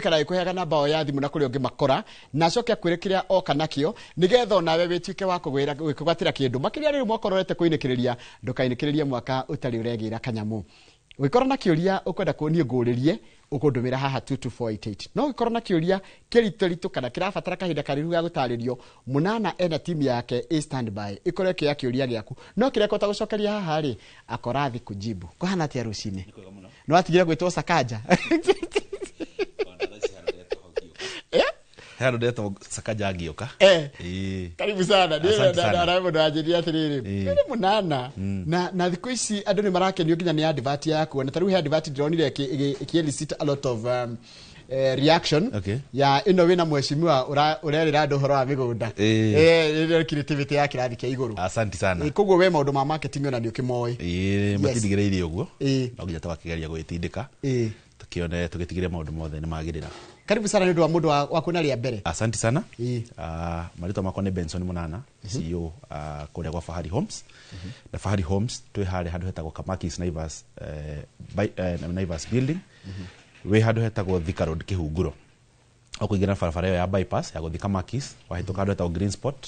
Egũikara ĩkũheaga namba o ya thimũ na kũrĩa ũngĩmakora, na acoke akwĩre kĩrĩa oka nakĩo, nĩgetha onawe wĩtuĩke wa kũgwatĩra kĩndũ. Makĩria rĩu mwaka ũrorete kũinĩkĩrĩria, ndũkainĩkĩrĩrie mwaka ũtarĩ ũregĩra kanyamũ. Ũngĩkorwo na kĩũria ũkwenda niĩ ngũrĩrie, ũkũndũmĩra haha 22488. No ũngĩkorwo na kĩũria kĩritũritũ kana kĩrabatara kahinda karaihu ga gũtarĩrio, Mũnana ena timu yake ĩ standby ĩkorwo ĩkĩoya kĩũria gĩaku. No kĩrĩa ekũhota gũcokeria haha rĩ, akorathi kujibu. Kũhana atĩa rũcinĩ? Nĩ watigire gwĩtwo Sakaja? He handå ndetwo Sakaja ngĩũka. Ĩĩ. Karibu sana. Asante sana. Nĩ mũndũ wanjĩrire atĩrĩrĩ, nĩ Mũnana na thikũ ici andũ nĩ marakenio nginya nĩ advert yaku, na ta rĩu he advert ndĩronire ĩkĩ elicit a lot of reaction ya ĩno wĩna mheshimiwa ũrerĩra andũ ũhoro wa mĩgũnda. Ĩrĩa creativity ya kĩrathi kĩa igũrũ. Asante sana. Koguo we maũndũ ma marketing ona nĩ ũkĩmoĩ. Ĩĩ, matindigĩrĩirie ũguo. No nginya tũgakĩgeria gwĩtindĩka, tũkĩone tũgĩtigĩre maũndũ mothe nĩ magĩrĩra. Karibu sana nĩ ũndũ wa mũndũ wa kuona rĩa mbere. Asante sana. Marĩtwa makwa nĩ Benson Mũnana, CEO kũrĩa gwa Fahari Homes. Na Fahari Homes twĩ harĩa handũ hetagwo Kamakis Naivas, Naivas building, wĩ handũ hetagwo Thika Road, Kĩhunguro. Ũkũingĩra barabara ĩyo ya bypass ya gũthiĩ Kamakis, wahĩtũka handũ hetagwo Green Spot,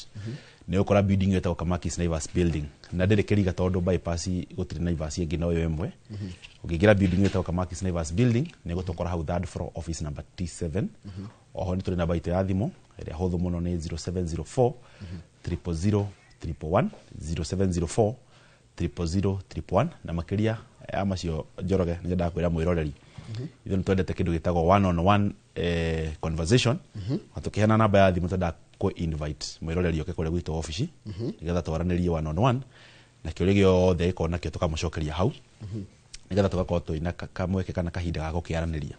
nĩ ũkora building ĩyo ĩtagwo Kamakis Naivas building, na ndĩrĩ kĩriga tondũ bypass gũtirĩ Naivas ĩngĩ no ĩyo ĩmwe. Ũngĩingĩra building ĩyo ĩtagwo Kamakis Naivas building, nĩ ũgũtũkora hau third floor, office number T7. Oho nĩ tũrĩ namba itũ ya thimũ ĩrĩa hũthũ mũno, nĩ 0704 000 111, 0704 000 111. Na makĩria ya macio, Njoroge, nĩ nyendaga kwĩra mwĩroreri ithuĩ nĩ twendete kĩndũ gĩtagwo one on one conversation, na tũkĩheana namba ya thimũ twendaga kũ invite mwĩroreri oke kũrĩa gwitũ obici, nĩgetha twaranĩrie one on one, na kĩũria gĩothe gĩkorwo nakĩo tũkamũcokeria hau, nĩgetha tũgakorwo twĩna kamweke kana kahinda ga gũkĩaranĩria.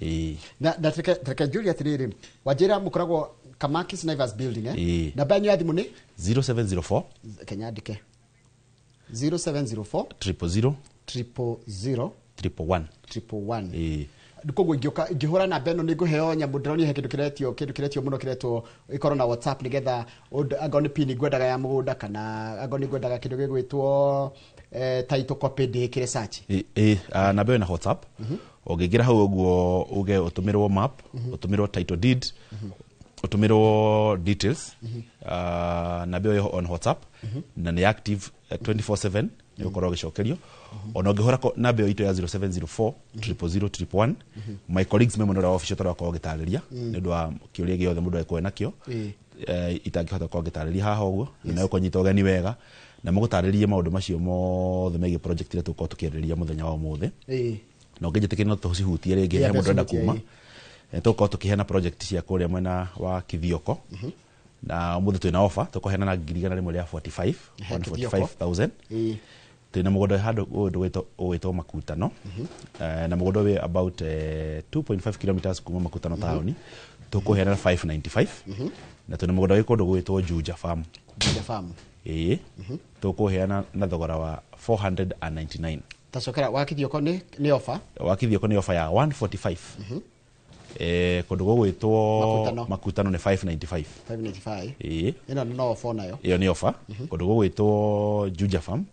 Ĩĩ. Na reke njũrie atĩrĩrĩ, wanjĩra mũkoragwo Kamakis Naivas building, eh? Ĩĩ. Namba yanyu ya thimũ nĩ? 0704. Kenya andĩke 0704. 000. 000. 111. 111. Ĩĩ. Koguo ingĩũka ingĩhũra namba ĩno nĩ ngũheo nyamũ ndĩronire he kĩndũ kĩretio mũno kĩretwo ĩkorwo na WhatsApp, nĩgetha angorwo nĩ pin ngwendaga ya mũgũnda, kana angorwo nĩ ngwendaga kĩndũ gĩgwĩtwo title copy, ndĩkĩre search. Ĩĩ, namba ĩyo na WhatsApp, ũngĩingĩra hau ũguo uge ũtũmĩrwo map, ũtũmĩrwo title deed, ũtũmĩrwo details, namba ĩyo ĩho on WhatsApp na nĩ active 24/7, nĩ ũkorwo ũgĩcokerio. Ona ũngĩhũra namba ĩyo itũ ya 0704 000 111, my colleagues me mwena ũrĩa wa obici ũtarĩ wakorwo ũgĩtarĩria nĩ ũndũ wa kĩũria gĩothe mũndũ angĩkorwo nakĩo, itangĩhota gũkorwo ngĩtarĩria haha ũguo, na megũkũnyita ũgeni wega na mũgũtarĩrie maũndũ macio mothe megiĩ project ĩrĩa tũgũkorwo tũkĩarĩrĩria mũthenya wa ũmũthĩ. Na ũngĩnjĩtĩkĩria no tũcihutie rĩngĩ, he mũndũ ũrenda tũcihutie, kuma. Tũgũkorwo tũkĩheana project cia kũrĩa mwena wa Kithioko, na ũmũthĩ twĩna offer tũkũheana na 145,000, He Kithioko. 145,000. Twĩna mũgũnda wĩ handũ ũgwĩtwo Makutano. Na mũgũnda wĩ about 2.5 kilometers kuma Makutano taũni, tũkũheana 595. Na twĩna mũgũnda wĩ kũndũ gwĩtwo Juja Farm. Juja Farm. Ĩĩ, tũkũheana na thogora wa 499. Tacokera wa Kithioko, nĩ offer. Wa Kithioko nĩ offer ya 145. Kũndũ gũgwĩtwo Makutano. Makutano nĩ 595. 595. Ĩĩ. Ĩno no offer nayo. Ĩyo nĩ offer. Kũndũ gũgwĩtwo Juja Farm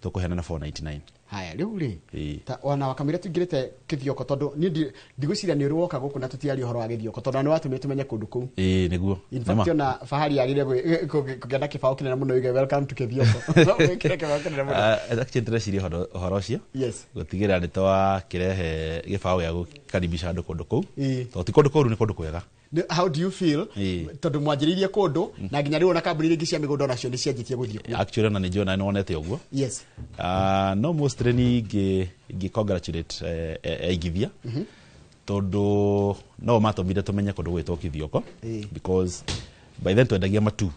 tũkũheana na 499. Haya, rĩu rĩ, ta ona wakamwĩra tũingĩrĩte Kĩthioko, tondũ niĩ ndigwĩciria nĩ ũrĩ woka gũkũ na tũtiaria ũhoro wa Gĩthioko, tondũ nĩ watũmire tũmenye kũndũ kũu. Ĩĩ, nĩguo. In fact, Nĩma. ona Fahari yagĩrĩire kũgĩa na kĩbaũ kĩnene mũno yuge "Welcome to Kĩthioko". Wĩkĩre kĩbaũ kĩnene mũno. Actually ndĩreciria ũhoro ũcio gũtigĩrĩra nĩ twakĩrehe gĩbaũ gĩa gũkaribisha andũ kũndũ kũu, tondũ ti kũndũ kũru, nĩ kũndũ kwega. How do you feel, tondũ mwanjĩrĩirie kũndũ na nginya rĩu ona kambuni ingĩ cia mĩgũnda onacio nĩ cianjĩtie gũthiĩ kuo? Actually ona nĩ njũĩ na nĩ wonete ũguo. No mostly ni ingĩ congratulate aigithia, tondũ no matũmire tũmenye kũndũ gwĩtwo Kithioko, because by then twendagia matu.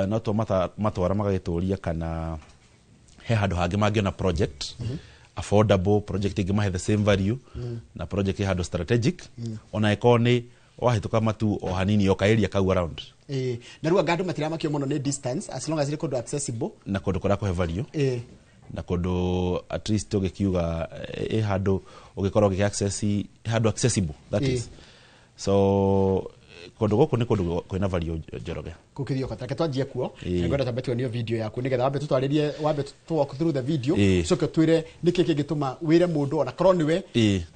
No matwara magagĩtũria kana he handũ hangĩ mangĩona project affordable, project ĩngĩmahe the same value, na project ĩ handũ strategic, ona ĩkorwo nĩ wahĩtũka matu o hanini o kaeria kau around. Ĩĩ. Na rĩu anga andũ matiramakio mũno nĩ distance as long as ĩrĩ kũndũ accessible. Na kũndũ kũrĩa kũhe value, na kũndũ at least ũgĩkiuga ĩ handũ ũgĩkorwo ũgĩ access, handũ accessible, that is. So Kũndũ gũkũ nĩ kũndũ kwĩna value, Njoroge. Kũu Kithioko, reke twanjie kuo. Ngwenda twambe tuonio video yaku nigetha wambe tũtwarĩrie, wambe tũ walk through the video, coke twĩre nĩkĩ kĩngĩtũma wĩre mũndũ ona korwo nĩwe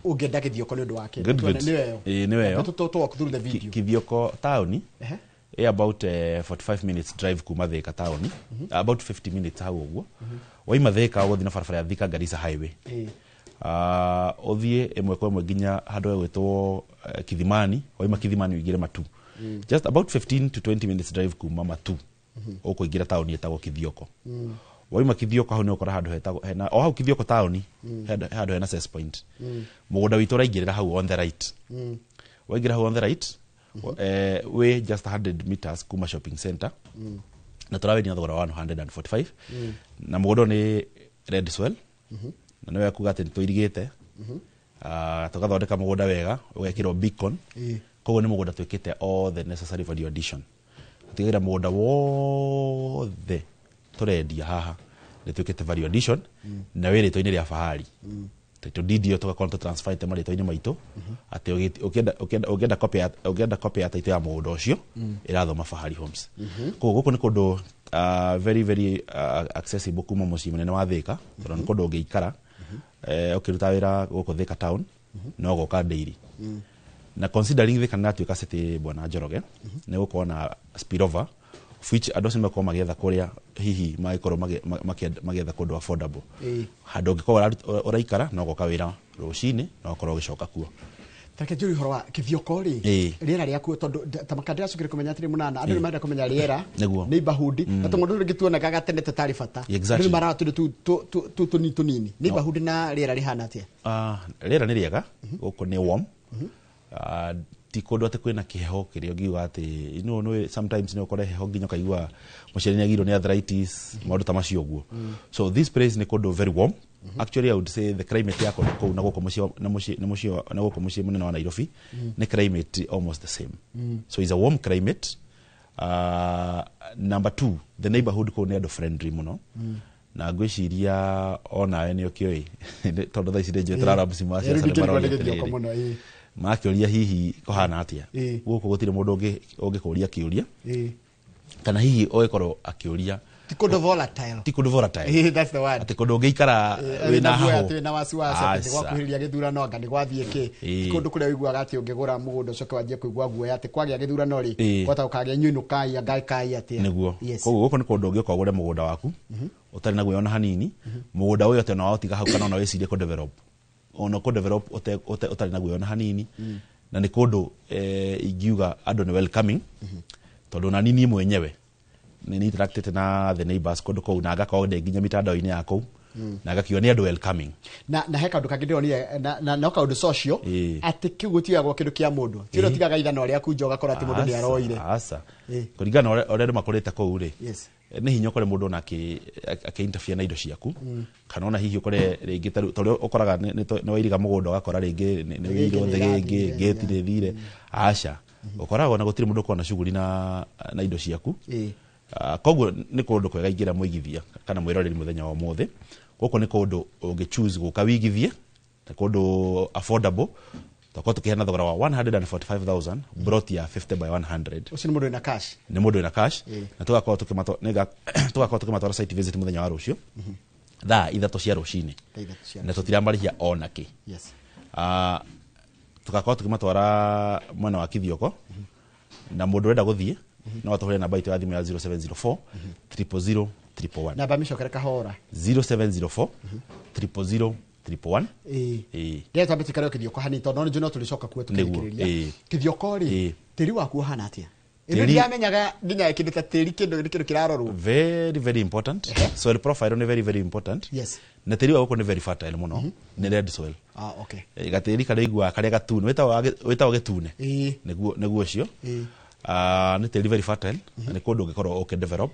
ũngĩenda Gĩthioko nĩ ũndũ wake. Good, good. Nĩwe ĩyo. Ĩĩ, nĩwe ĩyo. Wambe tũ walk through the video. Kithioko taũni ĩ about 45 minutes drive kuma Thika taũni, about 50 minutes hau ũguo. Waima Thika ũgũthiĩ na barabara ya Thika Garissa Highway, ũthiĩ ĩmwe kwa ĩmwe nginya handũ hegwĩtwo Kithimani. Waima Kithimani ũingĩre Matu, just about 15 to 20 minutes drive kuma Matu ũkũingĩra taũni ĩtagwo Kithioko. Waima Kithioko hau nĩ ũkora handũ hetagwo hena o hau Kithioko taũni, handũ hena access point. Mũgũnda witũ ũraingĩrĩra hau on the right. Waingĩra hau on the right, wĩ just 100 meters kuma shopping center, na tũrawendia na thogora wa 145, na mũgũnda ũyũ nĩ red soil, na nĩ wega kuga atĩ nĩ tũirigĩte, tũgathondeka mũgũnda wega, ũgekĩrwo beacon. Koguo nĩ mũgũnda twĩkĩte all the necessary value addition. Tũtigagĩra mũgũnda wothe tũrendia haha nĩ twĩkĩte value addition na wĩ rĩtwa-inĩ rĩa Fahari. Title deed ĩyo tũgakorwo tũtransferĩte marĩtwa-inĩ maitũ, atĩ ũngĩenda copy ya title ya mũgũnda ũcio ĩrathoma Fahari Homes. Koguo gũkũ nĩ kũndũ very very accessible kuma mũciĩ mũnene wa Thika, tondũ nĩ kũndũ ũngĩikara ũkĩruta wĩra gũkũ Thika town no gũka daily. Na considering Thika nĩ ĩratuĩka city, bwana Njoroge, nĩ gũkorwo na spillover of which andũ acio makorwo magĩetha kũrĩa hihi magĩkorwo magĩetha kũndũ affordable, handũ ũngĩkorwo ũraikara no goka wĩra rũcinĩ no ũkorwo ũgĩcoka kuo. Reke njũrie ũhoro wa Kithioko rĩ, rĩera rĩakuo, tondũ ta maka ndĩracokire kũmenya atĩrĩ mũnana andũ nĩ marenda kũmenya rĩera, neighborhood, na tũng'ũndũ rĩngĩ tuonekaga tene tũtarĩ bata. Andũ nĩ marora tũndũ tu tũnini tũnini. Neighborhood na rĩera rĩhana atĩa? Rĩera nĩ rĩega gũkũ, nĩ warm. Ti kũndũ atĩ kwĩna kĩheho kĩrĩa ũngiuga atĩ sometimes nĩ ũkore heho nginya ũkaigua mũciari nĩ agirwo nĩ arthritis, maũndũ ta macio ũguo. So this place nĩ kũndũ very warm. Actually, I would say the climate ya kũndũ kũu na gũkũ mũciĩ na mũciĩ na mũciĩ na gũkũ mũciĩ mũnene wa Nairobi nĩ climate almost the same. So it's a warm climate. Number two, the neighborhood kũu nĩ andũ friendly mũno, na ngwĩciria onawe nĩ ũkĩũĩ, tondũ thaa ici nĩ njũĩ tũrarora msimu wa Rĩu siasa nĩ ndingĩrigwo nĩ maroria Gĩthioko atĩrĩrĩ, mũno, ĩĩ. Makĩũria hihi kũhana atĩa. Gũkũ gũtirĩ mũndũ ũngĩkũria kĩũria kana hihi ũgĩkorwo akĩũria. Ti kũndũ volatile. Ti kũndũ volatile. Ĩĩ, that's the word. Atĩ kũndũ ũngĩikara wĩna wĩna guoya hahũ. atĩ wĩna wasiwasi atĩ nĩ Aca. gwakuhĩrĩria gĩthurano anga nĩ gwathiĩ kĩ. Ti kũndũ kũrĩa ũiguaga atĩ ũngĩgũra mũgũnda ũcoke wanjie kũigua guoya atĩ kwagĩa gĩthurano rĩ, kwahota gũkagĩa inyuĩ anga ĩkai atĩa. Nĩguo. Koguo gũkũ nĩ kũndũ ũngĩũka ũgũre mũgũnda waku ũtarĩ na guoya ona hanini. Mũgũnda ũyũ atĩ ona waũtiga hau kana ona wĩcirie kũ-develop, ona kũ-develop ũtarĩ na guoya ona hanini. Na nĩ kũndũ ingiuga andũ nĩ welcoming, tondũ ona niĩ mwenyewe nĩ interacted na the neighbors kũndũ kũu na ngakorwo ndĩ nginya mitandao-inĩ ya kũu na ngakiuga nĩ andũ welcoming. Na he kaũndũ kangĩ ndĩronire na no kaũndũ social, atĩ kĩu gũtigagwo kĩndũ kĩa mũndũ ti ũrĩa ũtigaga ithanwa rĩaku nja ũgakora atĩ mũndũ nĩ aroire. Aca. Kũringana na ũrĩa andũ makũrĩte kũu rĩ, nĩ hinya ũkore mũndũ ona akĩ interfere na indo ciaku, kana ona hihi ũkore rĩngĩ ta ũrĩa ũkoraga nĩ wairiga mũgũnda ũgakora rĩngĩ nĩ wĩirwo Thĩgĩngĩ nĩ thĩgĩngĩ, ĩrathire, ngĩti nĩ ĩthire. Aca, ũkoraga ona gũtirĩ mũndũ ũkoragwo na shughuli na indo ciaku. Koguo nĩ kũndũ kwega ingĩra mũigithia kana mwĩroreri mũthenya wa ũmũthĩ. Gũkũ nĩ kũndũ ũngĩ choose gũka wigithie, nĩ kũndũ affordable. Tũkorwo tũkĩheana thogora wa 145,000, plot ya 50 by 100. Ũcio nĩ mũndũ wĩna cash. Nĩ mũndũ wĩna cash. Na tũgakorwo tũkĩmatwara site visit mũthenya wa rũciũ thaa 3 cia rũcinĩ. Thaa 3 cia Na tũtiramarĩhia ona kĩ. Tũgakorwo tũkĩmatwara mwena wa Kithioko, na mũndũ ũrenda gũthiĩ no atũhũrĩre namba itũ ya thimũ ya 0704 000 111. Namba mĩcokere kahora. 0704 000 111. Ndĩrenda twambe tũikare o Kithioko hanini, tondũ no nĩnjũĩ no tũrĩcoka kuo tũkĩrĩkĩrĩria. Kithioko rĩ, tĩri waku ũhana atĩa? Ĩno ndiamenyaga nginya kĩndũ ta tĩri, kĩndũ nĩ kĩndũ kĩrarorwo. Very very important. Soil profile nĩ very very important. Na tĩri wa gũkũ nĩ very fertile mũno, nĩ red soil. Ah, okay. Gatĩri karĩa iguaga karĩa gatune wĩtagwo gĩtune. Nĩguo ũcio. Nĩ tĩri very fertile, na nĩ kũndũ ũngĩkorwo ũkĩ develop.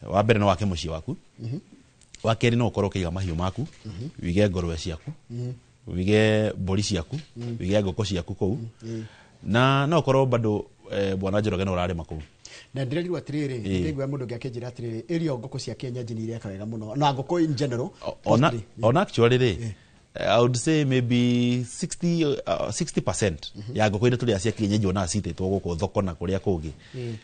Wa mbere no wake mũciĩ waku, wa kerĩ no ũkorwo ũkĩiga mahiũ maku, wĩige ngũrwe ciaku, wĩige mbũri ciaku, wĩige ngũkũ ciaku kũu, na no ũkorwo bado bwana Njoroge no ũrarĩma kũu. Na ndĩrerirwo atĩrĩrĩ, ndĩraigua mũndũ ũngĩ akĩnjĩra atĩrĩrĩ, ĩrio ngũkũ cia kienyeji nĩ ireka wega mũno na ngũkũ in general. Ona Poultry. Ona actually rĩ, I would say maybe 60% ya ngũkũ iria tũrĩa cia kienyeji wonaga citĩtwo gũkũ thoko na kũrĩa kũngĩ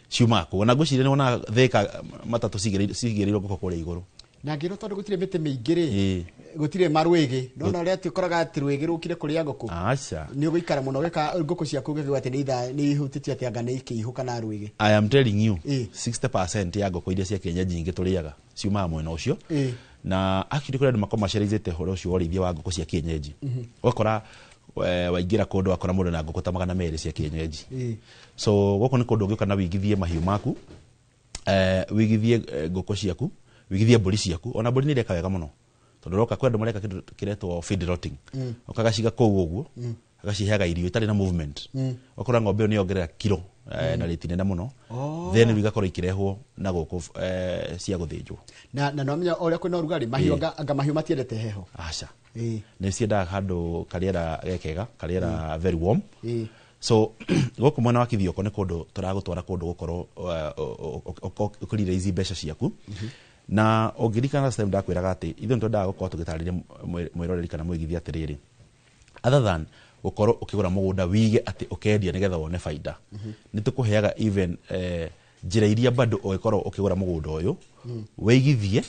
ciumaga kũu. Ona ngwĩciria nĩ wonaga Thĩka matatũ cigĩrĩirwo ngũkũ kũrĩa igũrũ. Na ngĩrwo tondũ gũtirĩ mĩtĩ mĩingĩ rĩ, gũtirĩ marwĩgĩ, no na ũrĩa tũkoraga atĩ rwĩgĩ rũkire kũrĩa ngũkũ. Aca. Nĩ ũgũikara mũno ũgĩka ngũkũ ciaku ũgĩkĩgwa atĩ nĩ ihutĩtio atĩ anga nĩ ikĩihũ kana rwĩgĩ. I am telling you, 60% ya ngũkũ iria cia kienyeji nyingĩ tũrĩaga ciumaga mwena ũcio. Na actually kũrĩ andũ makomercializĩte ũhoro ũcio wa ũrĩithia wa ngũkũ cia kienyeji. Ũgakora waingĩra kũndũ wakora mũndũ na ngũkũ ta 200 cia kienyeji. So gũkũ nĩ kũndũ ũngĩũka na wĩigithie mahiũ maku, wĩigithie ngũkũ ciaku, wĩigithie mbũri ciaku. Ona mbũri nĩ ireka wega mũno tondũ ũroka kwĩ andũ mareka kĩndũ kĩretwo feed rotting. Ũkagaciga kũu ũguo, agaciheaga irio itarĩ na movement. Ũgakora ng'ombe ĩyo nĩ yongerera kiro na rĩti nene mũno. Then rĩu igakorwo ikĩrehwo na gũkũ cia gũthĩnjwo. Na no menya ũrĩa kwĩna ũrugarĩ, mahiũ anga mahiũ matiendete heho. Aca. Nĩ ciendaga handũ karĩera gekega, karĩera very warm. So gũkũ mwena wa Kithioko nĩ kũndũ tũragũtwara kũndũ gũkorwo ũkĩrire ici mbeca ciaku. Na ũngĩririkana last time ndakwĩraga atĩ ithuĩ nĩ twendaga gũkorwo tũgĩtarĩria mwĩroreri kana mwĩgithia atĩrĩrĩ, other than gũkorwo ũkĩgũra mũgũnda wige atĩ ũkendia nĩgetha wone baida, nĩ tũkũheaga even njĩra iria bado ũngĩkorwo ũkĩgũra mũgũnda ũyũ, wĩigithie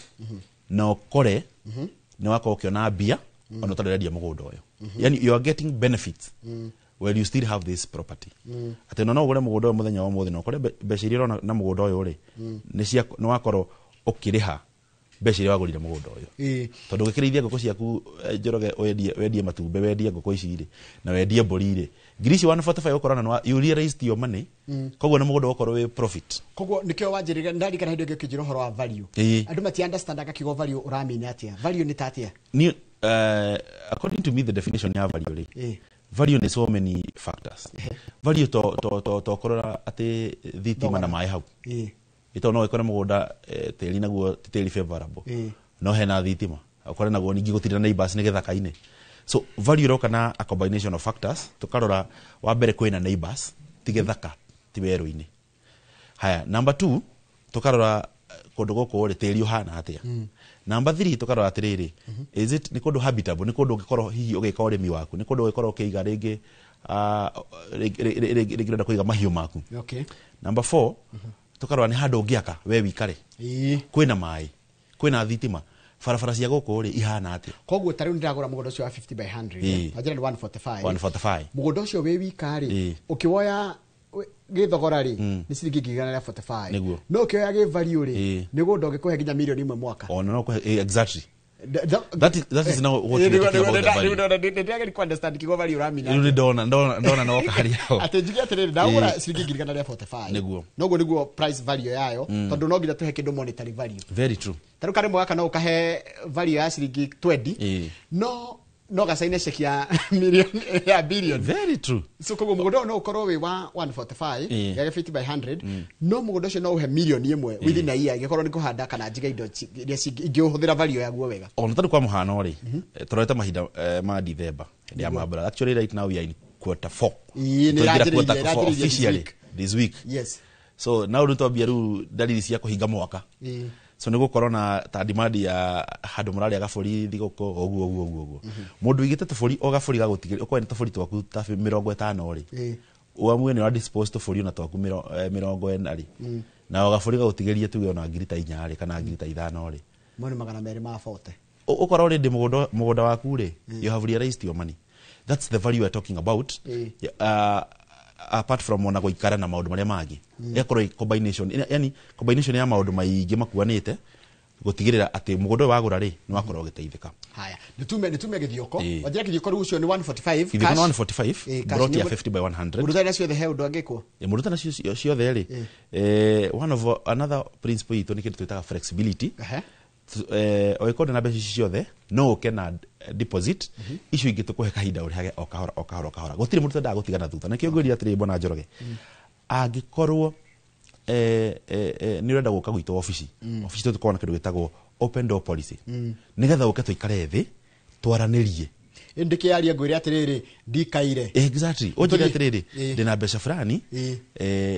na ũkore nĩ wakorwo ũkĩona mbia ona ũtarĩ ũrendia mũgũnda ũyũ. Yani you are getting benefits when you still have this property. Atĩ no ũgũre mũgũnda ũyũ mũthenya wa ũmũthĩ na ũkore mbeca iria ũrona na mũgũnda ũyũ rĩ, nĩ wakorwo ũkĩrĩha mbeca iria wagũrire mũgũnda ũyũ. Tondũ ũngĩkĩrĩithia ngũkũ ciaku Njoroge, wendie matumbĩ, wendie ngũkũ ici rĩ, na wendie mbũri rĩ, ngiri ici 145 ũkorwo na you realized your money, koguo nĩ mũgũnda ũgũkorwo wĩ profit. Koguo nĩkĩo wanjĩrĩire, ndarikana hĩndĩ ĩngĩ ũkĩnjĩra ũhoro wa value. Andũ mati understandaga kiugo value ũramina atĩa. Value nĩ ta atĩa? Niĩ, according to me the definition ya value rĩ, value nĩ so many factors. Value to kũrora atĩ thitima na maĩ hau. Ito no ikore mũgũnda tĩri naguo ti tĩri favorable. No hena thitima. Ũkore naguo ningĩ gũtirĩ na neighbors nĩ gĩthaka-inĩ. So value ĩroka na a combination of factors. Tũkarora wa mbere kwĩna neighbors, ti gĩthaka, ti werũ-inĩ. Haya, number 2 tũkarora kũndũ gũkũ rĩ tĩri ũhana atĩa. Number 3 tũkarora atĩrĩrĩ, is it nĩ kũndũ habitable, nĩ kũndũ ũngĩkorwo hihi ũgĩka ũrĩmi waku, nĩ kũndũ ũngĩkorwo ũkĩiga rĩngĩ rĩngĩ ũrenda kũiga mahiũ maku. Number 4 tũkarora nĩ handũ ũngĩaka we wikare. Kwĩna maĩ, kwĩna thitima, barabara cia gũkũ rĩ ihana atĩa. Koguo ta rĩu nĩndĩragũra mũgũnda ũcio wa 50 by 100, na njĩra nĩ 145. 145. Mũgũnda ũcio wĩ wika rĩ, ũkĩwoya gĩthogora rĩ, nĩ ciringi ngiri igana rĩa 45. Nĩguo. No ũkĩoya gĩ value rĩ, nĩ mũgũnda ũngĩkũhe nginya milioni ĩmwe mwaka. Ona no kũhe, exactly. That is now what we are talking about the value. Ndĩrageria ku understand kiugo value ũramina. Rĩu nĩ ndona no kaharia hau. Atĩ njuge atĩrĩrĩ, ndagũra ciringi ngiri igana rĩa 45. Nĩguo. Noguo nĩguo price value yayo, tondũ no nginya tũhe kĩndũ monetary value. Very true. Ta rĩu karĩmwe gaka no ũkahe value ya ciringi 20. No gacaine ceki ya million, ya billion. Very true. So koguo mũgũnda ũyũ no ũkorwo wĩ wa 145, ya 50 by 100, no mũgũnda ũcio no ũhe milioni ĩmwe within a year, ingĩkorwo nĩ kũhanda kana njiga indo iria ingĩũhũthĩra value yaguo wega. Ona tarĩ kwa mũhano rĩ, tũrorete mahinda ma December, hĩndĩ ya mambura. Actually right now we are in quarter 4. Ĩĩ, nĩ Twaingĩra ĩranjĩrĩirie, quarter 4 ĩranjĩrĩirie this officially week. this week. Yes. So now rĩu twambia rĩu dalili cia kũhinga mwaka. So nĩ gũkorwo na ta demand ya handũ mũrarĩa gabũri thigũkũ, ũguo, ũguo, ũguo, ũguo. Mũndũ ũigĩte tũbũri, o gabũri gagũtigĩrĩra, ũkorwo nĩ tũbũri twaku ta 50 rĩ. Ũamue nĩ ũra dispose tũbũri ona twaku 40 rĩ. Na o gabũri gagũtigĩrie tuge ona ngiri ta 4 rĩ, kana ngiri ta 5 rĩ. Mo nĩ magana merĩ ma forty. Ũkorwo already mũgũnda waku rĩ, you have realized your money. That's the value we are talking about. Apart from ona gũikara na maũndũ marĩa mangĩ. Ĩgakorwo ĩ combination, yani combination ya maũndũ maingĩ makuanĩte gũtigĩrĩra atĩ mũgũnda ũyũ wagũra rĩ, nĩ wakorwo ũgĩteithĩka. Haya, nĩtume Gĩthioko. Wanjĩra Gĩthioko rĩu ũcio nĩ 145 Gĩthioko nĩ cash. 145, Cash plot ya nĩ 50 by 100. Mũndũ ũtarĩ na ciothe he ũndũ angĩkwo? Mũndũ ũtarĩ nacio ciothe rĩ, one of another principle itũ nĩ kĩndũ twĩtaga flexibility. Ũngĩkorwo ndũrĩ na mbeca ici ciothe, no ũke na deposit, icio ingĩ tũkũhe kahinda ũrĩhage o kahora, o kahora, o kahora. Gũtirĩ mũndũ twendaga gũtigana thutha. Nĩkĩo ngwĩrire atĩrĩrĩ, Bwana Njoroge, angĩkorwo nĩ ũrenda gũka gwitũ obici, obici tũkoragwo na kĩndũ gĩtagwo open door policy. Nĩgetha ũke tũikare thĩ, twaranĩrie. Ĩndĩ kĩaria ngwĩre atĩrĩrĩ, ndikaire. Exactly. Ũnjĩre Tũthiĩ. atĩrĩrĩ, ndĩna mbeca fulani,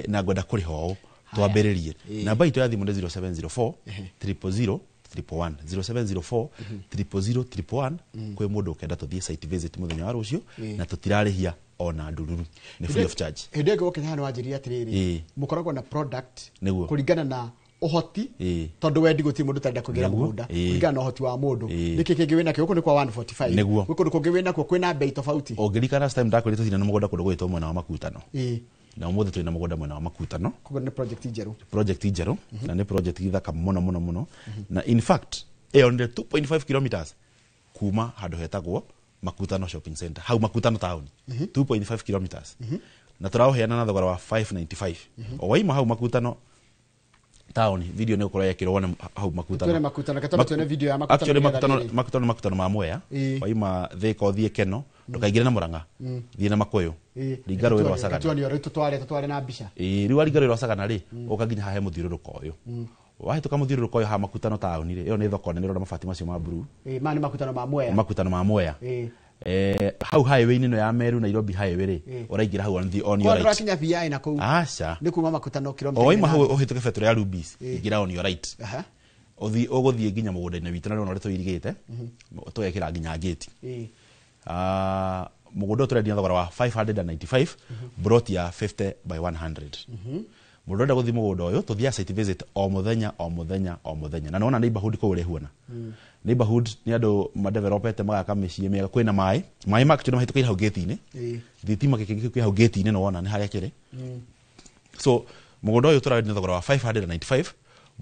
na ngwenda kũrĩha ũũ, twambĩrĩrie. Namba itũ ya thimũ nĩ zero seven zero four, triple zero, 111 0704 000 111 kwĩ mũndũ ũkenda tũthiĩ site visit mũthenya wa rũciũ na tũtirarĩhia ona ndururu, nĩ free of charge. Hĩndĩ ĩngĩ wokĩte haha nĩ wanjĩrire atĩrĩrĩ, mũkoragwo na product Nĩguo. kũringana na ũhoti, tondũ wendi gũtirĩ mũndũ ũtarenda kũgĩra mũgũnda, kũringana na ũhoti wa mũndũ. Nĩkĩ kĩngĩ wĩnakĩo? Gũkũ nĩ kwa 145? Nĩguo. Gwĩ kũndũ kũngĩ wĩnakuo kwĩna bei tofauti? Ũngĩririkana last time ndakwĩrire tũtirĩ na mũgũnda kũndũ gwĩtwo mwena wa Makutano, na ũmũthĩ twĩna mũgũnda mwena wa Makutano. Koguo nĩ project njerũ. Project njerũ, na nĩ project thaka mũno mũno mũno, na in fact ĩyo nĩ 2.5 kilometers kuma handũ hetagwo Makutano Shopping Center, hau Makutano town, 2.5 kilometers, na tũraũheana na thogora wa 595 o waima hau Makutano town. Video nĩ ũkorwo yekĩrwo wone hau Makutano. Tuone Makutano, reke twambe tuone video ya Makutano Actually nĩgetha Makutano, rĩrĩ. Makutano, Makutano ma Mwea. Waima Thika ũthiĩ Keno, ndũkaingĩre na Mũrang'a, thiĩ na Makũyũ, ringa rũĩ rwa Sagana. Tuone rĩu, tũtware na mbica. Ĩĩ, rĩu waringa rũĩ rwa Sagana rĩ, ũka nginya haha he mũthiũrũrũko ũyũ, wahĩtũka mũthiũrũrũko ũyũ haha Makutano taũni rĩ, ĩyo nĩ thoko nene ũrona mabati macio ma blue. Maya nĩ Makutano ma Mwea. Makutano ma Mwea. Hau highway-inĩ ĩno ya Meru Nairobi highway rĩ, ũraingĩra hau on your Kwa right. ndũrakinya VI na kũu? Aca. Nĩ kuma Makutano kilomita O waima igana. hau ũhĩtũke betũrũ ya Rubis, ingĩra on your right. Ũthiĩ ũgũthiĩ nginya mũgũnda-inĩ witũ, na rĩu ona ũrĩa tũirigĩte tũgekĩra nginya ngĩti. Mũgũnda ũyũ tũrendia na thogora wa 595, plot ya 50 by 100. Mũndũ ũrenda gũthiĩ mũgũnda ũyũ, tũthiaga site visit o mũthenya o mũthenya o mũthenya, na nĩwona neighborhood kũu ũrĩhuana neighborhood nĩ andũ madevelopete magaka mĩciĩ mĩega, kwĩna maĩ, maĩ ma actually mahĩtũkĩire hau gate-inĩ. Thitima gĩkĩ kĩ hau gate-inĩ, nĩwona nĩ harĩa kĩrĩ. So mũgũnda ũyũ tũrawendia na thogora wa 595,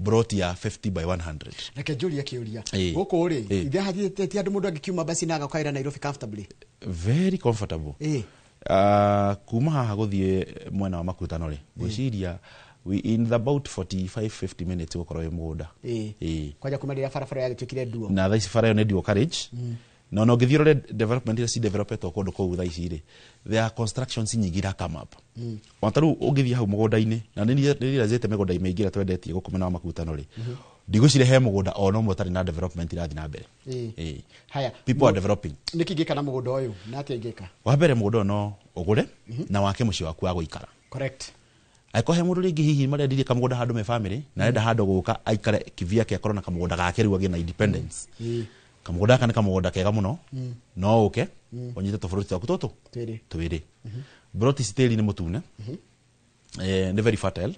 plot ya 50 by 100. Reke njũrie kĩũria. Gũkũ rĩ, ithe hathiĩte ti andũ mũndũ angĩkiuma basi na agakaira Nairobi comfortably? Very comfortable. Kuma haha gũthiĩ mwena wa Makutano rĩ, ngwĩciria we in the about 45 50 minutes gũkorwo wĩ mũgũnda. Kwanja kuma rĩrĩa barabara yagĩtuĩkire nduo. Na thaa ici bara ĩyo nĩ dual carriage, na ona ũngĩthiĩ ũrore development iria cidevelopetwo kũndũ kũu thaa ici rĩ, there are constructions nyingĩ ira come up. Ona ta rĩu ũngĩthiĩ hau mũgũnda-inĩ, na nĩ nĩrealizĩte mĩgũnda mĩingĩ ĩrĩa twendetie gũkũ mwena wa Makutano rĩ, ndigwĩciria he mũgũnda ona ũmwe ũtarĩ na development irathiĩ na mbere. Haya. People are developing. Nĩkĩ ingĩka na mũgũnda ũyũ na atĩa ingĩka? Wa mbere, mũgũnda ũyũ no ũgũre na wake mũciĩ waku wa gũikara. Angĩkorwo he mũndũ rĩngĩ hihi marendirie kamũgũnda handũ me family na arenda handũ gũka aikare kivyake, akorwo na kamũgũnda gake rĩu agĩe na independence, kamũgũnda gaka nĩ kamũgũnda kega mũno, no ũke ũnyite tũbũrũri twaku tũtũ Twĩrĩ. Twĩrĩ. Broti ici tĩri nĩ mũtune, nĩ very fertile,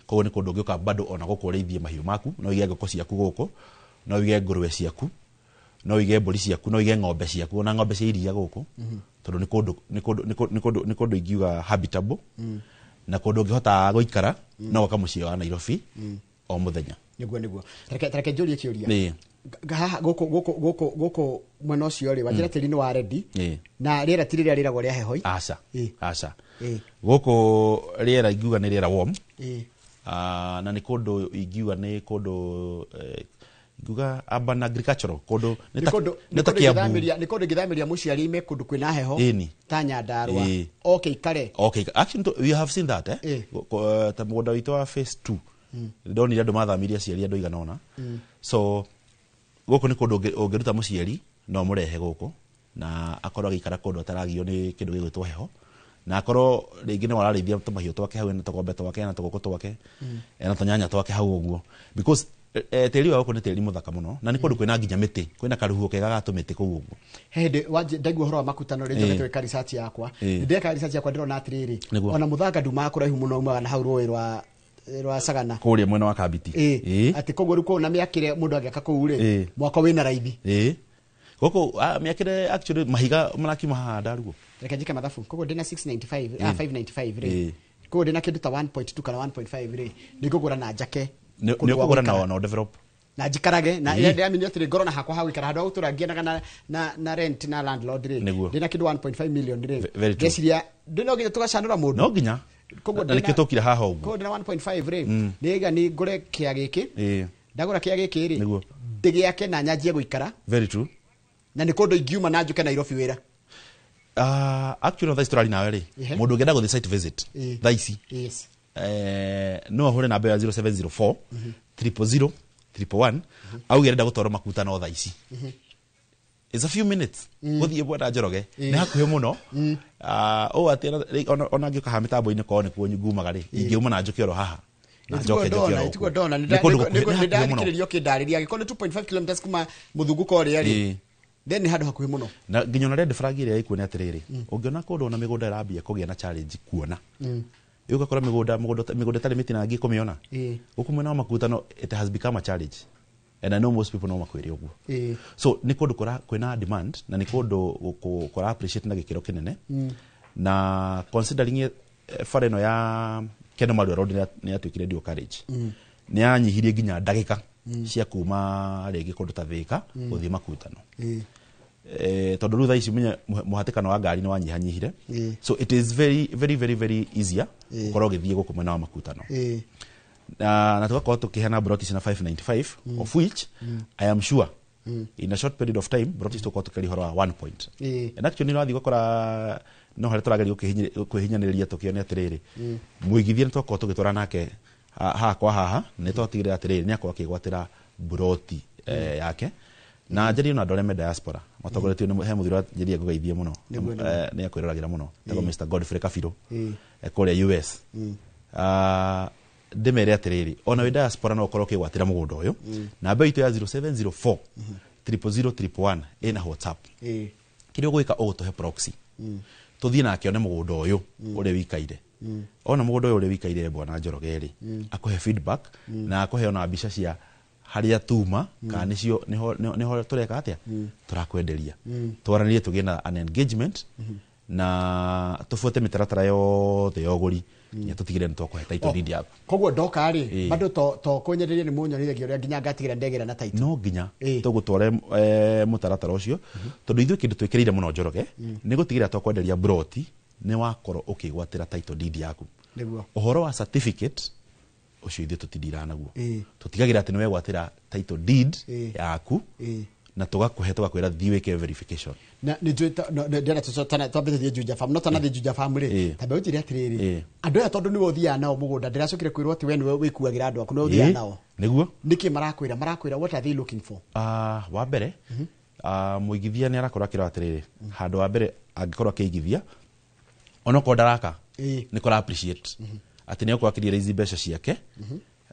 koguo nĩ kũndũ ũngĩũka bado ona gũkũ ũrĩithie mahiũ maku, no ũige ngũkũ ciaku gũkũ, no ũige ngũrwe ciaku, no ũige mbũri ciaku, no ũige ng'ombe ciaku, ona ng'ombe cia iria gũkũ, tondũ nĩ kũndũ nĩ kũndũ nĩ kũndũ nĩ kũndũ nĩ kũndũ ingiuga habitable, na kũndũ ũngĩhota gũikara no gwaka mũciĩ wa Nairobi o mũthenya. Nĩguo, reke njũrie kĩũria. Haha gũkũ mwena ũcio rĩ, wanjĩra tĩri nĩ wa ready, na rĩera ti rĩrĩa rĩragwo rĩa heho? Aca. Aca. Gũkũ rĩera ingiuga nĩ rĩera warm. Na nĩ kũndũ ingiuga nĩ kũndũ ingiuga urban agricultural, kũndũ nĩ nĩ ta kũndũ nĩ ta Kiambu. Nĩ kũndũ ingĩthamĩria mũciari ime kũndũ kwĩna heho ta Nyandarua, oke ikare? Okay, actually we have seen that, eh. Ta mũgũnda witũ wa phase 2, ndonire andũ mathamirie aciari andũ igana ũna. So gũkũ nĩ kũndũ ũngĩruta mũciari no mũrehe gũkũ na akorwo agĩikara kũndũ ataragio nĩ kĩndũ gĩgwĩtwo heho, na akorwo rĩngĩ no ararĩithia tũmahiũ twake hau, ena tũgombe twake, ena tũgũkũ twake, ena tũnyanya twake hau ũguo, because tĩri wa gũkũ nĩ tĩri mũthaka mũno, na nĩ kũndũ kwĩna nginya mĩtĩ, kwĩna karuhuo kega ga tũmĩtĩ kũu ũguo. He hĩndĩ ndaigua ũhoro wa Makutano rĩ, njokete gwĩka research yakwa. Ndeka research yakwa ndĩrona atĩrĩrĩ, ona mũthanga ndumaga kũraihu mũno, umaga na hau rũĩ rwa Sagana. Kũrĩa mwena wa Kambiti. Atĩ koguo rĩu kũu na mĩakĩre mũndũ angĩaka kũu rĩ, mwako wĩna raithi. Gũkũ mĩakĩre actually mahiga marakiuma haha ndaruo. Reke njike mathabu. Koguo ndĩna 695, 595 rĩ, koguo ndĩna kĩndũ ta 1.2 kana 1.5 rĩ, nĩngũgũra na njake Nĩ kũndũ gwa ũkũgũra na gũikara. na develop. Na njikarage na ndĩramenya atĩrĩ, ngorwo na hakwa ha gũikara handũ ha gũtũra ngienaga na rent na landlord rĩ. Ndĩna kĩndũ 1.5 million rĩ, Very true. ndeciria ndĩ no nginya tũgacanũra mũndũ. No nginya. Koguo Na nĩkĩo tũkire haha ũguo. Koguo ndĩna 1.5 rĩ, nĩga nĩ ngũre kĩa gĩkĩ. Ndagũra kĩa gĩkĩ rĩ, ndĩgĩake na nyanjie gũikara. Very true. Na nĩ kũndũ ingiuma na njũke Nairobi wĩra. Actually thaa ici tũrari nawe rĩ, mũndũ ũngĩenda gũthiĩ site visit thaa ici, no ahũre namba ya 0704 000 111, auge arenda gũtwarwo Makutano thaa ici. It's a few minutes gũthiĩ mwena Njoroge, nĩ hakuhĩ mũno. Ũũ atĩ ona angĩũka haha mĩtambo-inĩ korwo nĩkuo ngumaga rĩ, ingĩuma na njũke oro haha. Na njoke njoke oro Ĩtiguo kũu. ndona. Nĩ kũndũ gũkuhĩ, nĩ hakuhĩ mũno. Nĩndathikĩrĩria ũkĩndarĩria angĩkorwo nĩ 2.5 kilometers kuma mũthunguko ũrĩa rĩ, then nĩ handũ hakuhĩ mũno. Na nginya ona red flag ĩrĩa ĩkuo nĩ atĩrĩrĩ, ũngĩona kũndũ ona mĩgũnda ĩrambia kũgĩa na challenge kuona, ũgakora mĩgũnda ĩtarĩ mĩtinangie kũmĩona gũkũ mwena wa Makutano, it has become a challenge, and I know most people no makwĩre ũguo. So nĩ kũndũ kwĩna demand na nĩ kũndũ kũra appreciate na gĩkĩro kĩnene, na considering bara ĩno ya Keno Marua Road nĩ yatuĩkire dual carriage, nĩ yanyihirie nginya ndagĩka cia kuma rĩngĩ kũndũ ta Thĩka gũthiĩ Makutano. Tondũ rĩu thaa ici menye mũhatĩkano wa ngari nĩ wanyihanyihire. So it is very very very very easier gũkorwo ũgĩthiĩ gũkũ mwena wa Makutano. Na tugakorwo tũkĩheana broti na 595, of which I am sure in a short period of time broti tũkorwo tũkĩaria ũhoro wa 1 point. And actually nĩ ũrathiĩ ũgakora no harĩa tũrageria kwĩhinyanĩrĩria tũkĩone atĩrĩrĩ, mũigithia nĩ twakorwo tũgĩtwara nake haha kwa haha, nĩ twatigĩrĩra atĩrĩrĩ nĩ akorwo akĩgwatĩra broti yake. Na njarie na andũ arĩa me diaspora matongoretio nĩ he mũthuri wa njeria ngũgeithie mũno. Nĩguo, nĩguo. Nĩ akwĩroragĩra mũno, etagwo Mr Godfrey Kabirũ, kũrĩa US. Ndĩmere atĩrĩrĩ, ona wĩ diaspora no ũkorwo ũkĩgwatĩra mũgũnda ũyũ. Namba itũ ya 0704 000 111 ĩna WhatsApp. Kĩrĩa ũgwĩka, ũgũtũhe proxy tũthiĩ nake one mũgũnda ũyũ ũrĩa wikaire. Ona mũgũnda ũyũ ũrĩa wikaire, bwana Njoroge rĩ, akũhe feedback na akũhe ona mbica cia harĩa tuma kana nĩcio nĩho tũreka atĩa, tũrakwenderia. Twaranĩrie, tũgĩe na an engagement na tũbuate mĩtaratara yothe ya ũgũri nginya tũtigĩrĩre nĩ twakũhe title deed yaku. Koguo ndoka rĩ, bado to kũnyenderia nĩ mũnyonithagia ũrĩa nginya ngatigĩra ndegera na title? No nginya tũgũtware mũtaratara ũcio, tondũ ithuĩ kĩndũ twĩkĩrĩire mũno, Njoroge, nĩ gũtigĩrĩra twakwenderia broti nĩ wakorwo ũkĩgwatĩra title deed yaku. Ũhoro wa certificate ũcio ithuĩ tũtindiraga naguo. Tũtigagĩrĩra atĩ nĩ wegwatĩra title deed yaku na tũgakũhe, tũgakwĩra thiĩ wĩke verification. Na nĩ njũĩ ndĩrenda twambe tũthiĩ Juja Farm, no tanathiĩ Juja Farm rĩ, tambe ũnjĩre atĩrĩrĩ, andũ aya tondũ nĩwe ũthiaga nao mũgũnda, ndĩracokire kwĩrwo atĩ we nĩwe wĩkuagĩra andũ aku, nĩwe ũthiaga nao. Nĩguo. Nĩkĩ marakwĩra? What are they looking for? Wa mbere, mũigithia nĩ arakorwo akĩrora atĩrĩrĩ, handũ wa mbere angĩkorwo akĩigithia onokorwo ndaraka, nĩ kũra appreciate atĩ nĩ akorwo akĩrealize mbeca ciake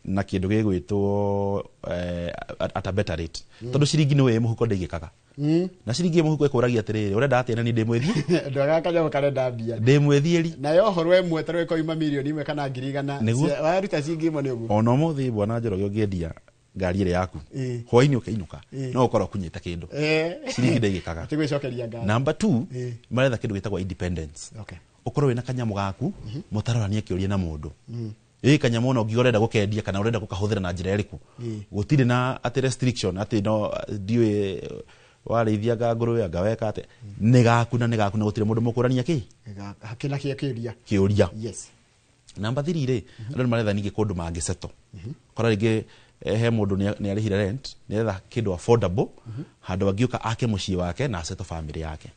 na kĩndũ gĩgwĩtwo at a better rate, tondũ ciringi nĩwe ĩ mũhuko ndĩigĩkaga, na ciringi ĩ mũhuko ĩkũragia atĩrĩrĩ, ũrenda atĩa na niĩ ndĩ mwĩthiĩ? Ndwaga kanyamũ karenda mbia. Ndĩ mwĩthiĩri. Nayo horo ĩmwe tarĩ ĩkoima mirioni 1 kana 100,000. Nĩguo. Waruta ciringi ĩmwe nĩ ũguo. Ona ũmũthĩ, bwana Njoroge, ũngĩendia ngari ĩrĩa yaku hwainĩ ũkĩinũka, no ũkorwo ũkunyĩte kĩndũ. Ciringi ndĩigĩkaga. Ti gwĩcokeria ngatho. Number two, maretha kĩndũ gĩtagwo independence. Ũkorwo wĩna kanyamũ gaku mũtarorania kĩũria na mũndũ ĩ kanyamũ, ona ũngiuga ũrenda gũkendia kana ũrenda gũkahũthĩra na njĩra ĩrĩkũ, gũtirĩ na atĩ restriction atĩ no ndiũĩ warĩithia anga ngũrwe anga weka atĩ nĩ gaku na nĩ gaku na gũtirĩ mũndũ mũkũrania kĩ. Hakĩna kĩa kĩũria. Kĩũria. Namba 3 rĩ, andũ nĩ maretha ningĩ kũndũ mangĩsettle. Kora rĩngĩ he mũndũ nĩ arĩhire rent, nĩ aretha kĩndũ affordable, handũ angĩũka ake mũciĩ wake na asettle family yake.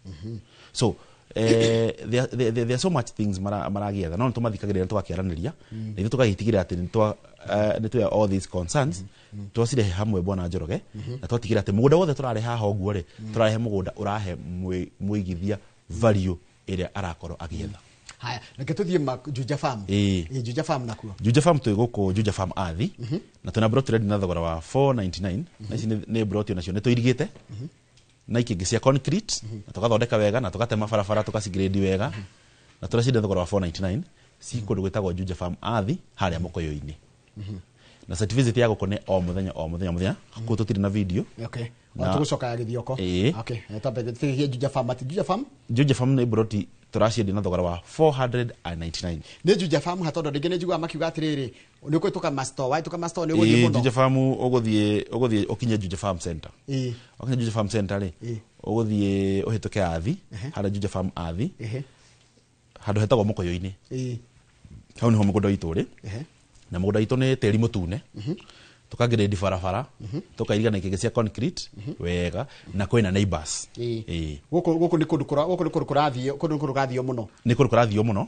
So there are so much things maragĩetha, no nĩ tũmathikagĩrĩria, nĩ tũgakĩaranĩria na ithuĩ tũgagĩtigĩrĩra atĩ nĩ twoya all these concerns, twacirehe hamwe, bwana Njoroge, na twatigĩrĩra atĩ mũgũnda wothe tũrarehe haha ũguo rĩ, tũrarehe mũgũnda ũrahe mũigithia value ĩrĩa arakorwo agĩetha. Haya, reke tũthiĩ Juja Farm. Juja Farm nakuo? Juja Farm, twĩ gũkũ Juja Farm Athi, na twĩna broti ready na thogora wa 499, na ici nĩ broti onacio nĩ tũirigĩte na ikĩngĩ cia concrete na tũgathondeka wega na tũgatema barabara tũgacigrade wega, na tũracinda thogora wa 499. Ci kũndũ gwĩtagwo Juja Farm Athi harĩa Mũkũyũ-inĩ, na site visit ya gũkũ nĩ o mũthenya o mũthenya o mũthenya, kũu tũtirĩ na video. Tũgũcoka ya Gĩthioko. Okay. Twambe tũthiĩ Juja Farm, ati Juja Farm? Juja Farm nĩ broti tũraciendia na thogora wa 499. Nĩ Juja Farm ha? Tondũ rĩngĩ nĩ njiguaga makiuga atĩrĩrĩ, nĩ ũkũhĩtũka masto, wahĩtũka masto nĩ ũgũthiĩ mũno. Juja Farm ũgũthiĩ ũkinye Juja Farm Center. Wakinya Juja Farm Center rĩ, ũgũthiĩ ũhĩtũke Athi, harĩa Juja Farm Athi, handũ hetagwo Mũkũyũ-inĩ. Hau nĩho mũgũnda witũ ũrĩ. Na mũgũnda witũ nĩ tĩri mũtune, tũkangĩrĩndi barabara, tũkairiga na ikĩngĩ cia concrete wega, na kwĩna neighbors. Gũkũ nĩ kũndũ kũrathiĩ, kũndũ nĩ kũndũ kũrathio mũno. Nĩ kũndũ kũrathio mũno.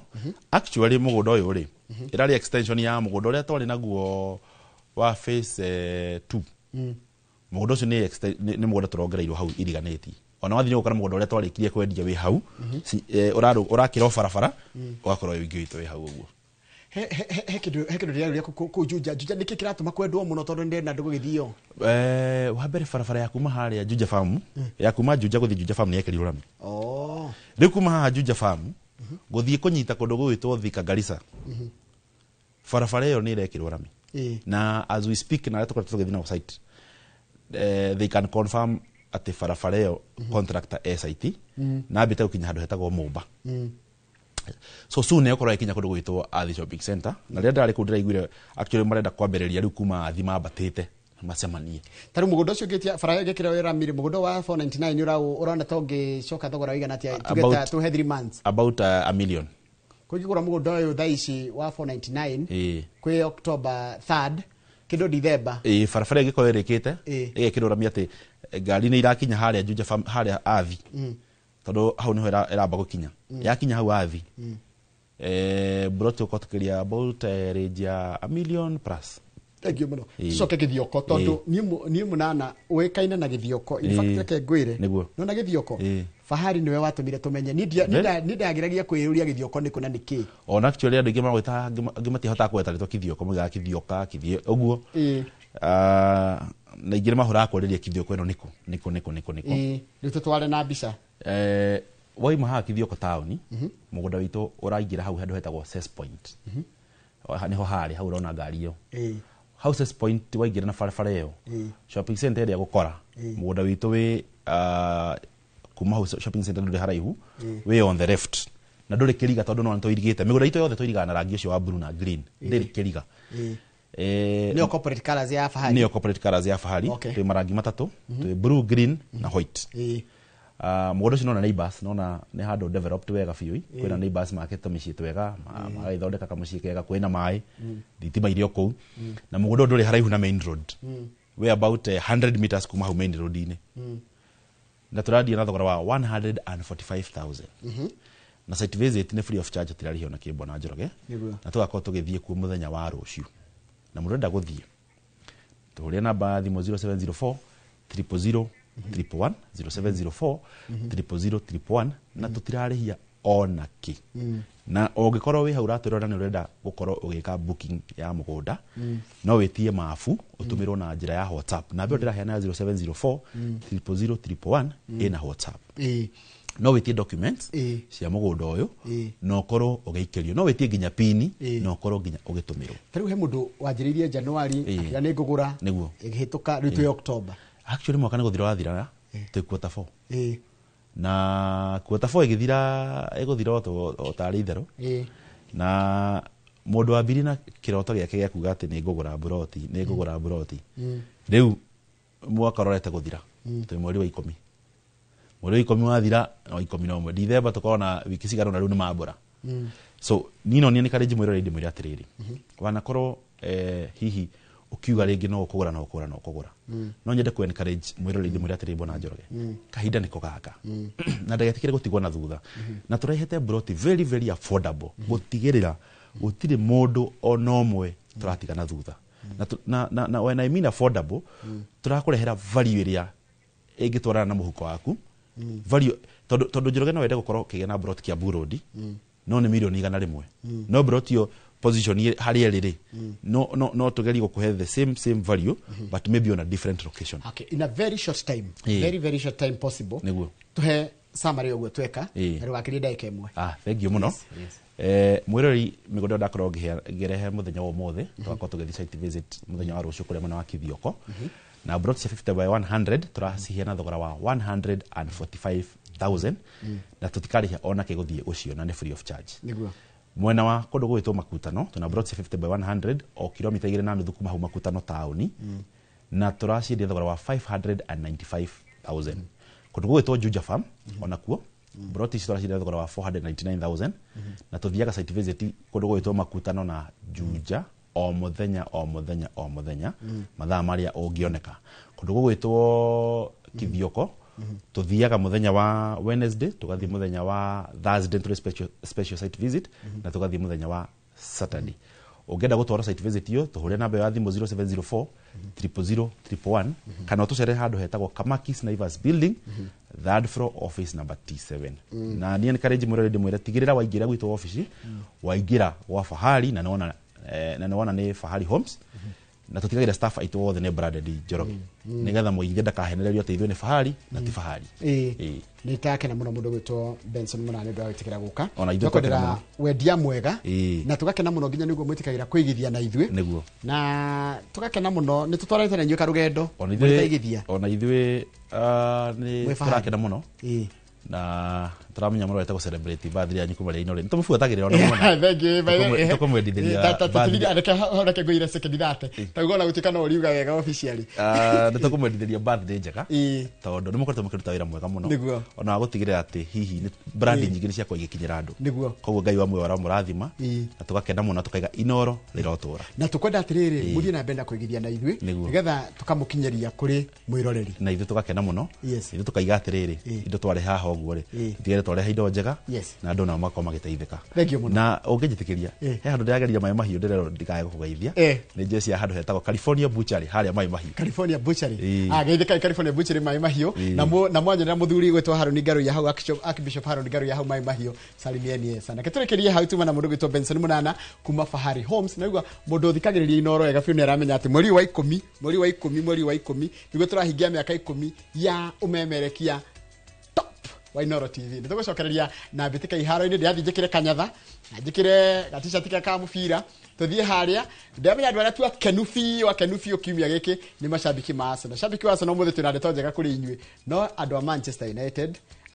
Actually mũgũnda ũyũ rĩ, ĩrarĩ extension ya mũgũnda ũrĩa twarĩ naguo wa phase 2. Mũgũnda ũcio nĩ mũgũnda tũrongereirwo hau iriganĩtie. Ona wathiĩ nĩ ũgũkora mũgũnda ũrĩa twarĩkirie kwendia wĩ hau. Ũrakĩra o barabara, ũgakorwo wĩ wingĩ witũ wĩ hau ũguo. He he he he kindu he kindu ndĩraruria kũu Juja. Juja nĩkĩ kĩratũma kwendwo mũno tondũ ndĩrenda andũ gũgĩthio? Wa mbere barabara ya kuma harĩa Juja Farm, ya kuma Juja gũthiĩ Juja Farm nĩ yekĩrirwo rami. Oh. Rĩu kuma haha Juja Farm gũthiĩ kũnyita kũndũ gũgwĩtwo Thika Garissa, barabara ĩyo nĩ ĩrekĩrwo rami. Na as we speak, na arĩa tũkoretwo tũgĩthiĩ nao site, they can confirm atĩ barabara ĩyo contractor e site na ambĩte gũkinya handũ hetagwo Mũmba. So soon nĩ ĩgũkorwo ĩkinya kũndũ gwĩtwo Athi Shopping Center. Na rĩrĩa ndarĩ kũu ndĩraiguire actually marenda kwambĩrĩria rĩu kuma Athi mambatĩte macemanie. Ta rĩu mũgũnda ũcio ũngĩtia bara ĩyo ĩngĩkĩrwo rami rĩ, mũgũnda wa 499 ũrona ta ũngĩcoka thogora ũigana atĩa? Tuge ta tuhe 3 months. About a million. Kũngĩgũra mũgũnda ũyũ thaa ici wa 499 kwĩ October 3rd kĩndũ December. Ĩĩ, barabara ĩngĩkorwo ĩrĩkĩte, ĩgekĩrwo rami atĩ ngari nĩ irakinya harĩa Juja Farm, harĩa Athi, tondũ hau nĩho ĩramba gũkinya. Yakinya hau Athi, broti ũkorwo tũkĩria about range ya a million plus. Thank you mũno. Ĩĩ. Tucoke Gĩthioko tondũ niĩ Mũnana ũĩkaine na Gĩthioko. In fact, reke ngwĩre. Nona Gĩthioko? Fahari nĩwe watũmire tũmenye. Niĩ niĩ ndageragia kwĩyũria Gĩthioko nĩ kũ na nĩ kĩ. Ona actually andũ aingĩ magwĩta, angĩ matihotaga kũgweta rĩtwa Kithioko, moigaga Kithioka, Kithio ũguo. Na ingĩ nĩ mahũraga kwarĩria Kithioko ĩno nĩkũ nĩkũ nĩkũ nĩkũ nĩkũ. Rĩu tũtware na mbica. Waima haha Kithioko taũni, mũgũnda witũ ũraingĩra hau handũ hetagwo Cess Point. Nĩho harĩ hau ũrona ngari ĩyo. Hau Cess Point waingĩra na barabara ĩyo, shopping center ĩrĩa gũkora, mũgũnda witũ wĩ kuma hau shopping center ndũrĩ haraihu, wĩ on the left na ndũrĩ kĩriga tondũ no nĩtũirigĩte mĩgũnda itũ yothe, tũirigaga na rangi ũcio wa blue na green, ndĩrĩ kĩriga. Nĩyo corporate colours ya Fahari. Nĩyo corporate colours ya Fahari. Twĩ marangi matatũ, twĩ blue, green na white. Mũgũnda ũcio nona neighbors, nona nĩ handũ developed wega biũ. Kwĩna neighbors makĩte mĩciĩ twega, magagĩthondeka kamũciĩ kega, kwĩna maĩ, thitima irĩ o kũu, na mũgũnda ũyũ ndũrĩ haraihu na main road. We about 100 meters kuma hau main road-inĩ, na tũrandia na thogora wa 145,000, na site visit nĩ free of charge, tũtirarĩhio na kĩmbo na Njoroge. Na tũgakorwo tũgĩthiĩ kuo mũthenya wa rũciũ, na mũndũ ũrenda gũthiĩ tũhũrĩre namba ya thimũ 0704 000 111, 0704 000 111, na tũtirarĩhia ona kĩ. Na ũngĩkorwo wĩ hau ũratwĩrora nĩ ũrenda gũkorwo ũgĩka booking ya mũgũnda, no wĩtie mabu ũtũmĩrwo na njĩra ya WhatsApp. Namba ĩyo ndĩraheana ya 0704 000 111 ĩna WhatsApp. No wĩtie documents cia mũgũnda ũyũ, na ũkorwo ũgĩikĩrio, no wĩtie nginya pini, na ũkorwo nginya ũgĩtũmĩrwo. Ta rĩu he mũndũ wanjĩrĩirie January akiuga nĩ ngũgũra. Ĩgĩhĩtũka, rĩu twĩ October. Actually mwaka nĩ gũthira wathira, twĩ quarter four, na quarter four ĩgĩthira ĩgũthira o tarĩ itherũ. Na mũndũ wambirie na kĩroto gĩake gĩa kuga atĩ nĩ ngũgũra buroti, nĩ ngũgũra buroti, rĩu mwaka ũrorete gũthira, twĩ mweri wa 10. Mweri wa 10 wathira na wa 11 Dithemba, tũkorwo na wiki cigana ũna rĩu nĩ mambũra. So niĩ no niĩ nĩ karĩnji mwĩrore ndĩmwĩre atĩrĩrĩ, wanakorwo hihi ũkiuga rĩngĩ no ũkũgũra, no ũkũgũra, no ũkũgũra, no nyende ku encourage mwĩrore ndĩmwĩre atĩrĩrĩ, bwana Njoroge, kahinda nĩko gaka na ndagetĩkĩre gũtigwo na thutha, na tũrehete broti very very affordable gũtigĩrĩra gũtirĩ mũndũ ona ũmwe tũratiga na thutha. Na when I mean affordable, tũrakũrehera value ĩrĩa ĩngĩtwarana na mũhuko waku, value tondũ Njoroge no wende gũkorwo ũkĩgĩa na broti Kiambu Road, no nĩ mirioni 100, no broti ĩyo position harĩa ĩrĩ rĩ, no tũgerie gũkũhe the same value but maybe on a different location. Okay, in a very short time, very very short time possible. Tuhe summary ũguo tweka na ndũgakĩrie ndagĩka 1. Ah, thank you mũno. Yes. Mwĩrori, mĩgũnda ĩyo ndakorwo ngĩrehe mũthenya wa ũmũthĩ, tũgakorwo tũgĩthiĩ site visit mũthenya wa rũciũ kũrĩa mwena wa Kithioko, na broti cia 50 by 100 tũraciheana thogora wa 145,000, na tũtikarĩhia ona kĩ gũthiĩ gũciona, nĩ free of charge. Mwena wa kũndũ gũgwĩtwo Makutano, tuna broti cia 50 by 100 o kilomita 2.5 kuma hau Makutano taũni, na tũraciendia thogora wa 595,000. Kũndũ gũgwĩtwo Juja Farm, onakuo broti ici tũraciendia thogora wa 499,000, na tũthiaga site visit kũndũ gũgwĩtwo Makutano na Juja o mũthenya o mũthenya o mũthenya, mathaa marĩa ũngĩoneka. Kũndũ gũgwĩtwo Kithioko tuthiaga muthenya wa Wednesday, tugathiĩ muthenya wa Thursday tũrĩ special site visit, na tugathiĩ muthenya wa Saturday. Ũngĩenda gũtwara site visit iyo, tũhũre namba ĩyo ya thimũ 0704 000 111, kana ũtũcere handũ hetagwo Kamakis Naivas Building, third floor, office number T7. Na niĩ nĩ mwĩrore ndĩmwĩre, tigĩrĩra waingĩra gwitũ obici, waingĩra gwa Fahari na nĩwona na nĩwona nĩ Fahari Homes, na tũtigagĩra staff aitũ othe nĩ branded Njoroge, nĩgetha mũigithia ndakahenererio atĩ ithuĩ nĩ Fahari na ti Fahari. Ĩĩ, nĩ takena mũno mũndũ gwĩtwo Benson Mũnane nĩ ũndũ wa gwĩtĩkĩra gũka. Ona ithuĩ Tũkwendera twakena mũno. Wendia mwega. Ĩĩ. Na tũgakena mũno nginya nĩguo mwĩtĩkagĩra kũigithia na ithuĩ. Nĩguo. Na tũgakena mũno nĩ tũtwaranĩte na inyuĩ karũgendo. Ona Mũrĩtaigithia. ithuĩ, ona ithuĩ nĩ Mwĩ Fahari. tũrakena mũno na tũramenya mũrorete gũ celebrate birthday yanyu kuma rĩa Inooro. Nĩ tũmũbuatagĩrĩra ona mũno. Thank you, by the way. Tũkũmwendithĩria birthday. Reke ngũire second thate tauga ona gũtuĩka no ũriuga wega officially. Ah, nĩ tũkũmwendithĩria birthday njega Ĩĩ. tondũ nĩ mũkoretwo mũkĩruta wĩra mwega mũno Nĩguo. ona wa gũtigĩrĩra atĩ hihi nĩ brand nyingĩ nĩ ciakorwo igĩkinyĩra andũ. Nĩguo. Koguo Ngai wa muoyo aramũrathima Ĩĩ. na tũgakena mũno, tukaiga Inooro rĩrotũra. Na tukwenda atiriri, muthie na mbere na kũigithia na ithuĩ Nĩguo. nigetha tũkamũkinyeria kũrĩ mwĩroreri. Na ithuĩ tũgakena mũno. Ithuĩ tũkaiga atĩrĩrĩ, indo twarehe haha ũguo rĩ, Ĩĩ. tigere twarehe indo njega na andũ nao makorwo magĩteithĩka. Thank you mũno. Na ũngĩnjĩtĩkĩria, he handũ ndĩrageria Maĩ Mahiũ, ndĩrerwo ndikae gũkũgeithia. Nĩ njeci ya handũ hetagwo California Butchery harĩa Maĩ Mahiũ. California Butchery. Ĩĩ. Ah, geithĩka California Butchery Maĩ Mahiũ. Ĩĩ. Na mwanyonera mũthuri gwĩtwo Haruni Ngaruiya hau, Archbishop Haruni Ngaruiya hau Maĩ Mahiũ, salimieni sana. Ketũrĩkĩrie hau tuma na mũndũ gwĩtwo Benson Munana kuma Fahari Homes. Na igua mũndũ ũthikagĩrĩria Inooro wega biũ nĩ aramenya atĩ mweri wa 10, mweri wa 10, mweri wa 10 nĩguo tũrahingia mĩaka 10 ya ũmemerekia top wa Inooro TV. Nĩ tũgũcokereria na mbĩtĩka iharo-inĩ. Ndĩrathiĩ njĩkĩre kanyatha na njĩkĩre gatishati ka mũbira tũthiĩ harĩa. Ndĩramenya andũ arĩa tu akenu biũ, akenu biũ kiumia gĩkĩ nĩ macambiki ma Arsenal. Cambiki wa Arsenal, ũmũthĩ twĩna ndeto njega kũrĩ inyuĩ, no andũ a Manchester United.